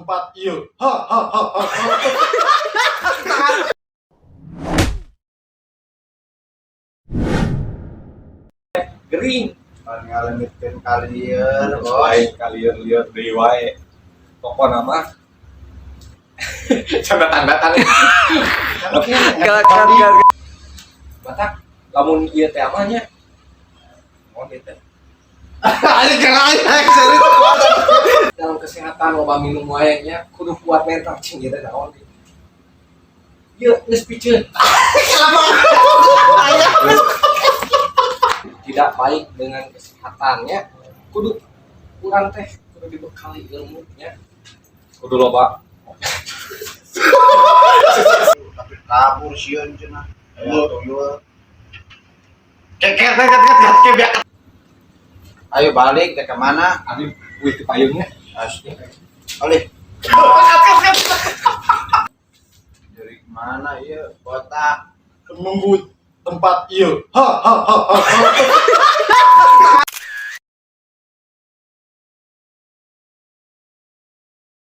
Tempat ieu. Ha ha ha ha ha. Gering. Pan ngalemitkeun kalieur, Bos. Lain kalieur-lieur deui wae. Pokona mah tanda tanda tangan. Kat kat kat. Batak lamun ieu teh mah nya. Naon ieu teh? Ayo keren, serius. Dalam kesehatan loba minum wae nya, kudu kuat mental cing ieu teh naon ieu. Ieu geus piceun. Tidak baik dengan kesehatannya, kudu kurang teh kudu dibekali ilmunya, kudu loba. Tapi kabur sieun cenah. Ayo tuyul. Keker keker keker keker. Ayo balik ke kemana? Abi wih di payungnya. Asli. Alih. Dari mana iya botak? Nunggu tempat ieu. Ha ha ha ha ha.